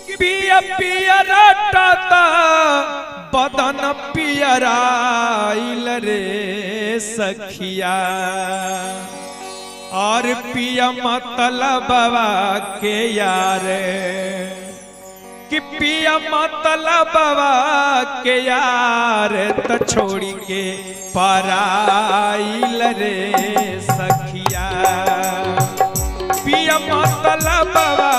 पिया पिया रटता बदन पियराइल रे सखिया और पिया मतलबवा के यार कि पिया मतलबवा के यार त छोड़ी के पराइल रे सखिया। पिया मतलबवा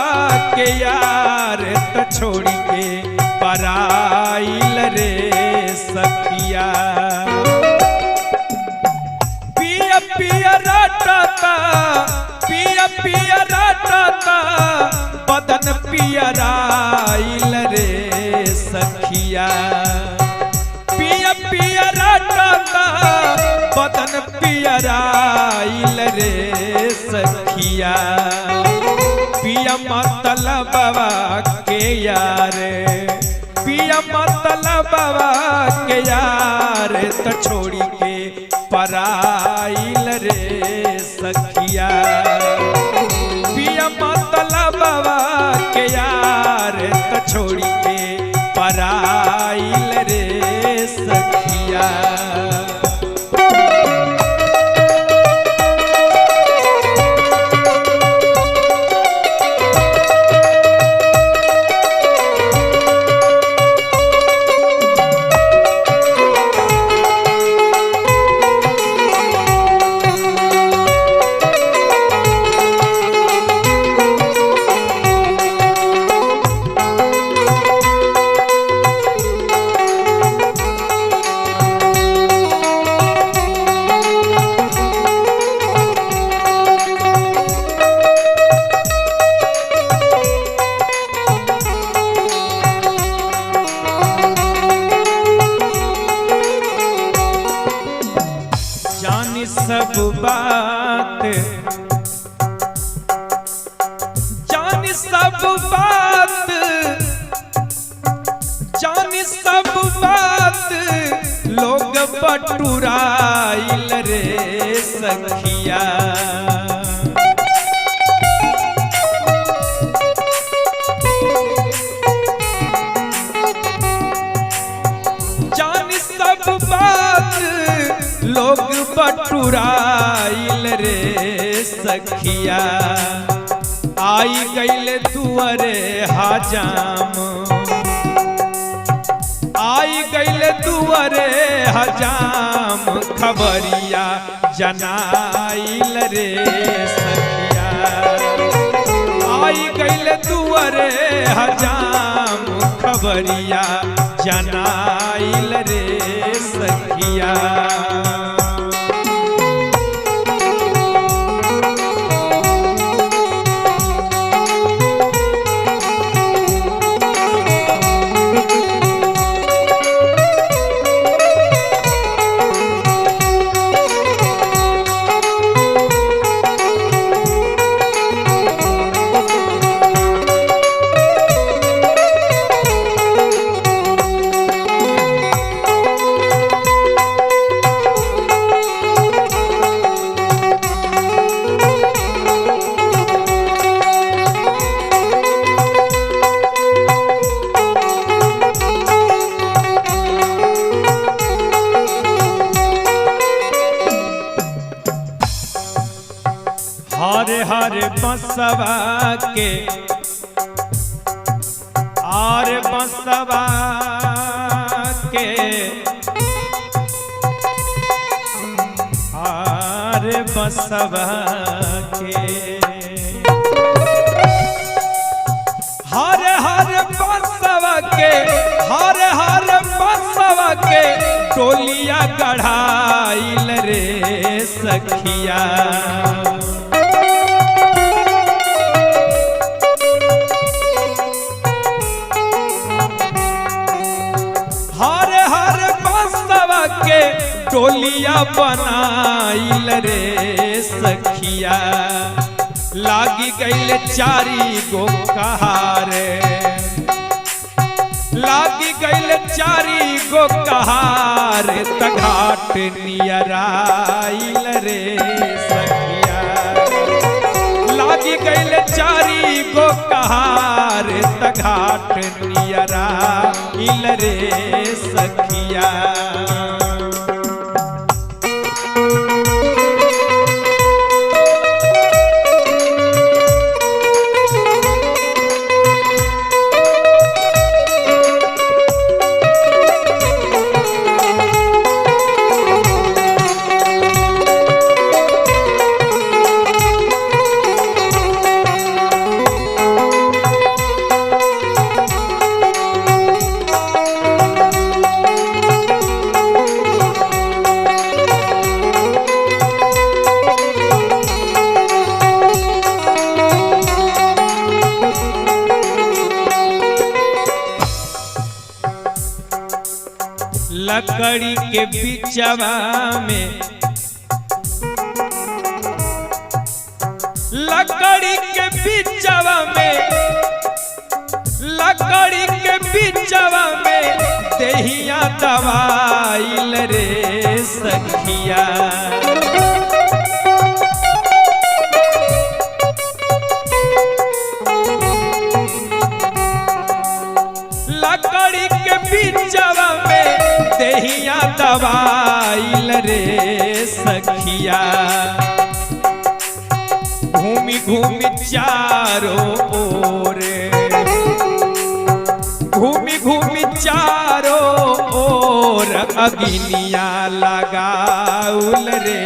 के यार त छोड़ी के पराइल रे सखिया। पिया पिया रटता पिया पिया रटता बदन पियराइल रे सखिया। पिया पिया रटता बदन पियराइल रे सखिया। पिया मतलबवा के यार पिया मतलबवा के यार त छोड़ी के पराइल रे सखिया। पिया मतलबवा के यार त छोड़ी के पराइल रे सखिया। जानी सब बात जानी सब बात जानी सब बात लोग बटुराइल रे सखिया। जानी सब बात लोग बटुराइल रे सखिया। आई गइल दुआरे हजाम आई गइल दुआरे हजाम खबरिया जनाइल रे सखिया। आई गइल दुआरे हजाम खबरिया जनाइल रे सखिया। हरे हरे बसवा के आर बसवा के आर बसवा के हरे हरे बसवा के हरे हरे बसवा के टोलिया गढ़ाइल रे सखिया। हर हर बसवा के टोलिया बनाइल रे सखिया। लागी गइल चारी गो कहारे लागी गइल चारी गो कहार त घाट नियराइल रे सखिया। लागी गइल चारी गो कहार त घाट नियरा इल रे सखिया। लकड़ी के बिचवा में, लकड़ी के बिचवा में, लकड़ी के बिचवा में देहिया दवाइल रे सखिया। लकड़ी के बिचवा में देहिया दवाइल रे सखिया। घूमी घूमी चारों ओर, घूमी घूमी चारों ओर अग्निया लगाउल रे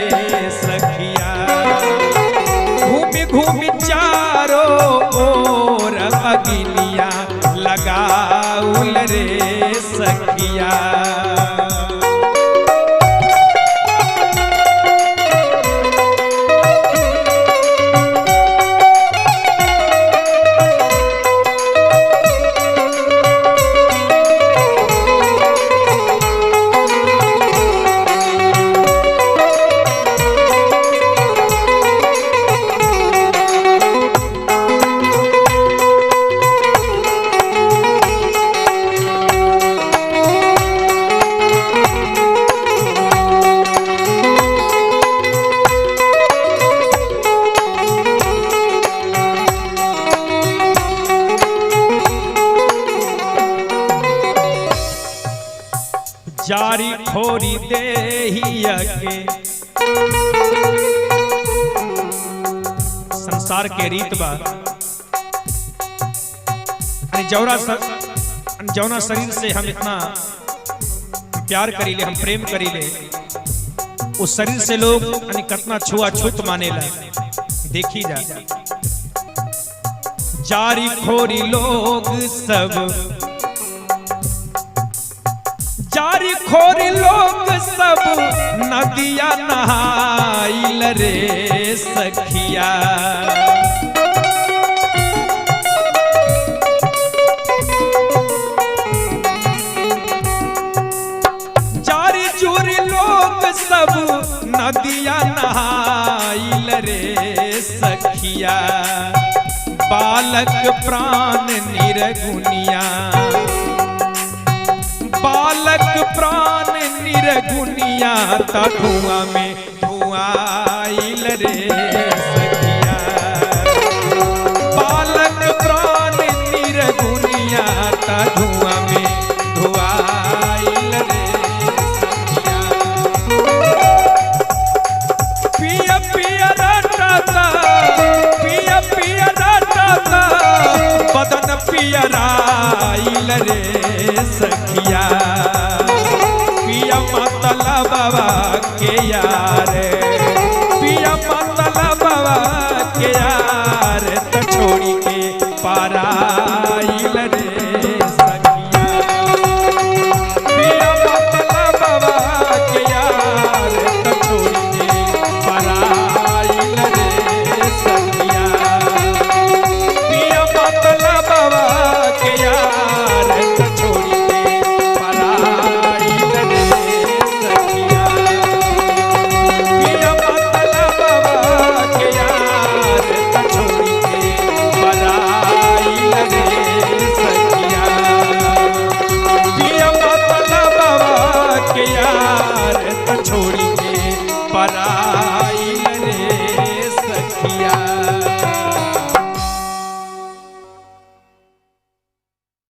सखिया। घूमी घूमी चारों ओर अग्निया लगाउल रे सखिया। जारी खोरी देहिया के, संसार के रीत बा जौना शरीर से हम इतना प्यार करीले, हम प्रेम करीले, उस शरीर से लोग कतना छुआछूत मानेला। देखी जा जारी खोरी लोग सब, जारी खोरी लोग सब नदिया नहाइल रे सखिया। जारी चूरी लोग सब नदिया नहाइल रे सखिया। बालक प्राण निरगुनिया, बालक प्राण निरगुनिया ता धुआं में धुआइल रे सखिया। बालक प्राण निरगुनिया ता धुआं में धुआइल रे सखिया। पिया पिया रटता, पिया पिया रटता, बदन पियराइल रे सखिया।